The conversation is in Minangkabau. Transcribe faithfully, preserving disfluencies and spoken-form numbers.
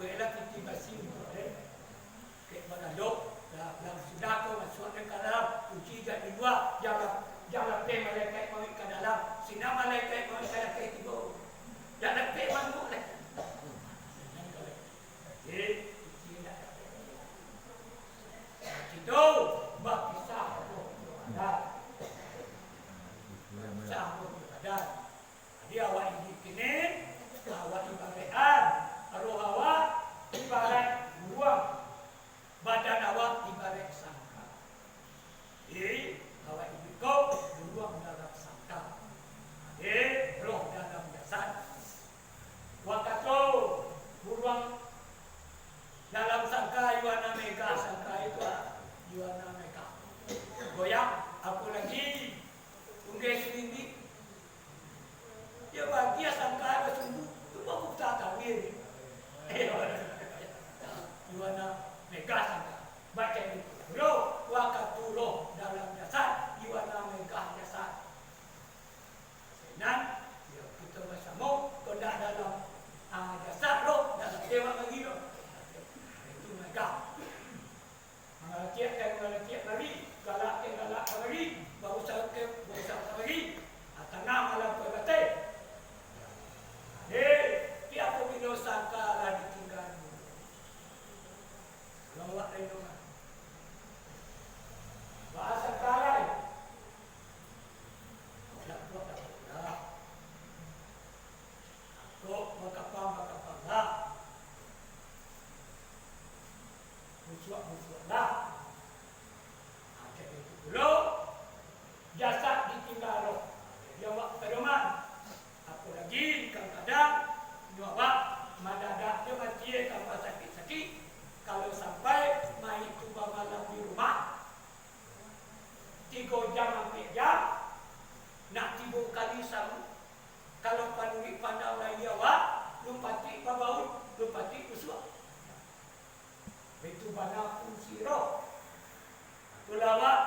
Elok titi basi untuak den. Kek bagandok, lah, lah sudah ko masuak den ka dalam, kunci jak di lua, jan lah, jan lah pai malaikat mauik ka dalam. Sinan malaikat mauik ka dakek tibo. Jan lah pai manguk lai. Jadi, kunci dak dakek. Itu bakisah roh jo badan. Bakisah roh jo badan. Jadi awak iduik kini, awak ibaraik-an, roh awak ibaraik buruang, badan awak ibaraik sangka. Jadi awak iduik ko buruang dalam sangka. Jadi roh dalam jasad. Wakato buruang dalam sangka, Yuana Mega sangka itu, ah, Yuana Mega. Goyang, apolagi tunggeh silindik. Dia bagian sangka basumbu, tu babuka tawir. Yuana Mega sangka. Baca itu. Roh, wakato roh dalam jasad, Yuana Mega jasad. Nan, yo, kito basamo, kok ndak dalam, ah, jasad roh, ndak dapek awak mangiro. Itu Mega. Mangalatiak ka mangalatiak kamari, galak ka galak kamari, bausaha ka bausaha kamari. Ah, tangah malam ka batai. Eh, tapi apabilo sangka lah ditingga dulu. Kalau awak lain rumah. Bahasa kalai. Nak kuat tak kuat. Kok bakapang-bakapang lah. Musuak-musuak lah. Nah, kek itu pulo, jasad ditingga roh. Jadi awak ka rumah. Apolagi kadang-kadang, nyo awak madadak jo mati, tambah sakik-sakik. Kalau sampai mayik tu bamalam di rumah, tigo jam, ampek jam, nak tibo kali saruik. Kalau panuruik pandang lahia awak, lun patik babaun, lun patik busuak. Itu bana fungsi roh. Itulah awak